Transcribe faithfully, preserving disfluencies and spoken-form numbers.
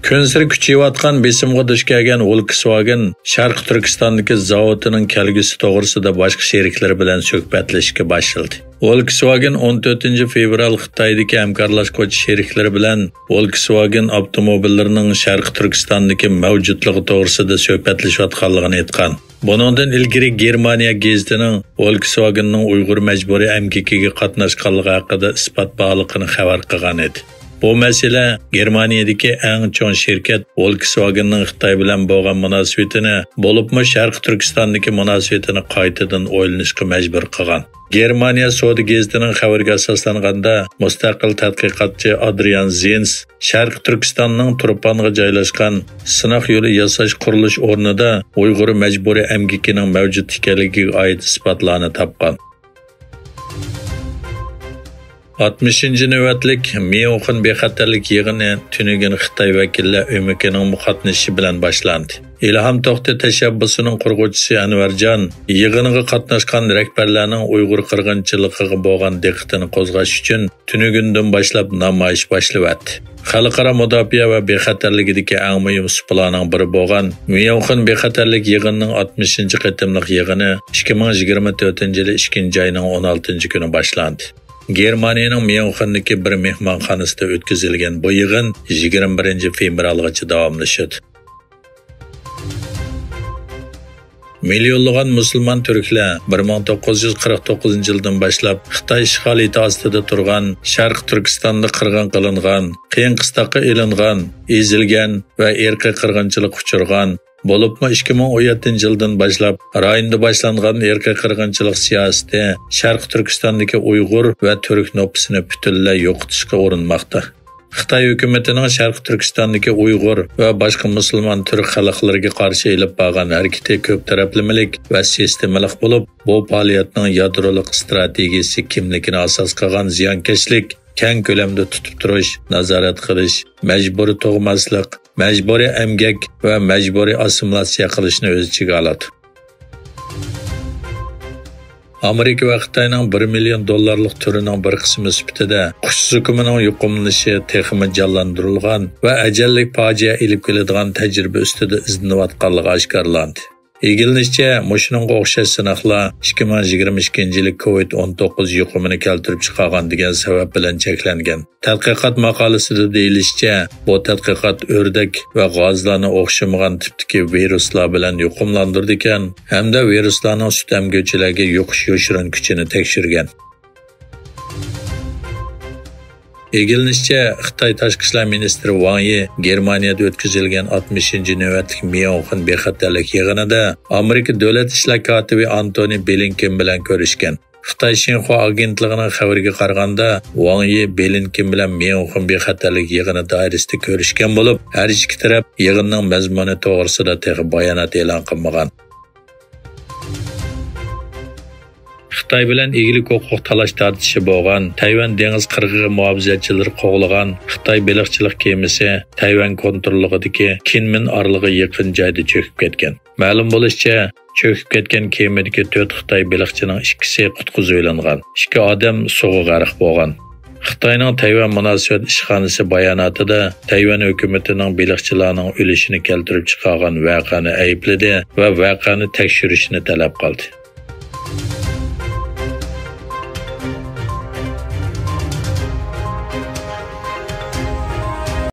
كۈنسېرى كۈچىيىۋاتقان بېسىمغا دۇچ كەلگەن ۋولكسۋاگېن شەرقىي تۈركىستاندىكى زاۋۇتىنىڭ كەلگۈسى توغرىسىدا باشقا شېرىكلىرى بىلەن سۆھبەتلىشىشكە باشلىدى. ۋولكسۋاگېن ئون تۆتىنچى فېۋرال خىتايدىكى ھەمكارلاشقۇچى شېرىكلىرى بىلەن ۋولكسۋاگېن ئاپتوموبىللىرىنىڭ شەرقىي تۈركىستاندىكى مەۋجۇتلۇقى توغرىسىدا سۆھبەتلىشىۋاتقانلىقىنى ئېيتقان. بۇنىڭدىن ئىلگىرى گېرمانىيە گېزىتىنىڭ ۋولكسۋاگېننىڭ ئۇيغۇر مەجبۇرىي ئەمگىكىگە قاتناشقانلىقى ھەققىدە ئىسپات بارلىقىنى خەۋەر قىلغان ئىدى. بۇ مەسىلە گېرمانىيەدىكى ئەڭ چوڭ شىركەت ۋولكسۋاگېننىڭ خىتاي بىلەن بولغان مۇناسىۋىتىنى، بولۇپمۇ شەرقىي تۈركىستاندىكى مۇناسىۋىتىنى قايتىدىن ئويلىنىشقا مەجبۇر قىلغان. گېرمانىيە سودا گېزىتىنىڭ خەۋىرىگە ئاساسلانغاندا، مۇستەقىل تەتقىقاتچى ئادرىيان زىنس شەرقىي تۈركىستاننىڭ تۇرپانغا جايلاشقان سىناق يولى ياساش قۇرۇلۇش ئورنىدا ئۇيغۇر مەجبۇرىي ئەمگىكىنىڭ مەۋجۇت ئىكەنلىكىگە ئائىت ئىسپاتلارنى تاپقان. ئاتمىشىنچى نۆۋەتلىك ميۇنخېن بىخەتەرلىك يىغىنى تۈنۈگۈن خىتاي ۋەكىللەر ئۆمىكىنىڭمۇ قاتنىشىشى بىلەن باشلاندى. ئىلھام توختى تەشەببۇسىنىڭ قۇرغۇچىسى ئەنۋەرجان يىغىنغا قاتناشقان رەھبەرلەرنىڭ ئۇيغۇر قىرغىنچىلىقىغا بولغان دىققىتىنى قوزغاش ئۈچۈن تۈنۈگۈندىن باشلاپ نامايىش باشلىۋەتتى. خەلقئارا مۇداپىئە ۋە بىخەتەرلىكىدىكى ئەڭ مۇھىم سۇپىلارنىڭ بىرى بولغان ميۇنخېن بىخەتەرلىك يىغىنىنىڭ ئاتمىشىنچى قېتىملىق يىغىنى ئىككى مىڭ يىگىرمە تۆتىنچى يىلى ئىككىنچى ئاينىڭ ئون ئالتىنچى كۈنى باشلاندى. گېرمانىيەنىڭ ميۇنخېندىكى بىر مېھمانخانىسىدا ئۆتكۈزۈلگەن بۇ يىغىن يىگىرمە بىرىنچى فېۋرالغىچە داۋاملىشىدۇ. مىليونلىغان مۇسۇلمان تۈركلەر بىر مىڭ توققۇز يۈز قىرىق توققۇزىنچى يىلدىن باشلاپ خىتاي ئىشغالىيىتى ئاستىدا تۇرغان شەرقىي تۈركىستاندا قىرغىن قىلىنغان، قىيىن قىستاققا ئېلىنغان، ئېزىلگەن ۋە ئىرقىي قىرغىنچىلىققا ئۇچرىغان، بولۇپمۇ ئىككى مىڭ ئون يەتتىنچى يىلدىن باشلاپ رايوندا باشلانغان ئىرقىي قىرغىنچىلىق سىياسىتى شەرقىي تۈركىستاندىكى ئۇيغۇر ۋە تۈرك نوپۇسىنى پۈتۈنلەي يوقىتىشقا ئۇرۇنماقتا. خىتاي ھۆكۈمىتىنىڭ شەرقىي تۈركىستاندىكى ئۇيغۇر ۋە باشقا مۇسۇلمان تۈرك خەلقلىرىگە قارشى ئېلىپ بارغان ھەرىكىتى كۆپ تەرەپلىمىلىك ۋە سىستېمىلىق بولۇپ، بۇ پائالىيەتنىڭ يادرولۇق ئىستراتېگىيىسى كىملىكىنى ئاساس قىلغان زىيانكەشلىك، كەڭ كۆلەمدە تۇتۇپ تۇرۇش، نازارەت قىلىش، مەجبۇرىي تۇغماسلىق، مەجبۇرىي ئەمگەك ۋە مەجبۇرىي ئاسسىمىلياتسىيە قىلىشنى ئۆز ئىچىگە ئالىدۇ. ئامېرىكا ۋە خىتاينىڭ بىر مىليون دوللارلىق تۈرىنىڭ بىر قىسمى سۈپىتىدە قۇش زۇكىمىنىڭ يۇقۇملىنىشى تېخىمۇ جانلاندۇرۇلغان ۋە ئەجەللىك پاجىئە ئېلىپ كېلىدىغان تەجرىبە ئۈستىدە ئىزدىنىۋاتقانلىقى ئاشكارىلاندى. ئىگىلىنىشىچە، مۇشۇنىڭغا ئوخشاش سىناقلار ئىككى مىڭ يىگىرمە ئىككىنچى يىلى كوۋىد ئون توققۇز يۇقۇمىنى كەلتۈرۈپ چىقارغان دېگەن سەۋەب بىلەن چەكلەنگەن. تەتقىقات ماقالىسىدە دېيىلىشىچە، بۇ تەتقىقات ئۆردەك ۋە غازلارنى ئوخشىمىغان تىپتىكى ۋىرۇسلار بىلەن يۇقۇملاندۇرىدىكەن ھەمدە ۋىرۇسلارنىڭ سۈت ئەمگۈچىلەرگە يۇقۇش يوشۇرۇن كۈچىنى تەكشۈرگەن. ئىگىلىنىشىچە، خىتاي تاشقى ئىشلار مىنىستىرى ۋاڭ يى گېرمانىيەدە ئۆتكۈزۈلگەن ئاتمىشىنچى نۆۋەتلىك ميۇنخېن بىخەتەرلىك يىغىنىدا ئامېرىكا دۆلەت ئىشلار كاتىپى ئانتونى بلىنكېن بىلەن كۆرۈشكەن. خىتاي شىنخۇا ئاگېنتلىقىنىڭ خەۋىرىگە قارىغاندا، ۋاڭ يى بلىنكېن بىلەن ميۇنخېن بىخەتەرلىك يىغىنى دائىرىسىدە كۆرۈشكەن بولۇپ، ھەر ئىككى تەرەپ يىغىننىڭ مەزمۇنى توغرىسىدا تېخى بايانات ئېلان قىلمىغان. خىتاي بىلەن ئىگىلىك ھوقۇق تالاش-تارتىشى بولغان تەيۋەن دېڭىز قىرغىقى مۇھاپىزەتچىلىرى قوغلىغان خىتاي بېلىقچىلىق كېمىسى تەيۋەن كونتروللۇقىدىكى كىنمىن ئارىلىغا يېقىن جايدا چۆكۈپ كەتكەن. مەلۇم بولۇشىچە، چۆكۈپ كەتكەن كېمىدىكى تۆت خىتاي بېلىقچىنىڭ ئىككىسى قۇتقۇزۇۋېلىنغان، ئىككى ئادەم سۇغا غەرق بولغان. خىتاينىڭ تەيۋەن مۇناسىۋەت ئىشخانىسى باياناتىدا تەيۋەن ھۆكۈمىتىنىڭ بېلىقچىلارنىڭ ئۆلۈشىنى كەلتۈرۈپ چىقارغان ۋەقەنى ئەيىبلىدى ۋە ۋەقەنى تەكشۈرۈشنى تەلەپ قىلدى.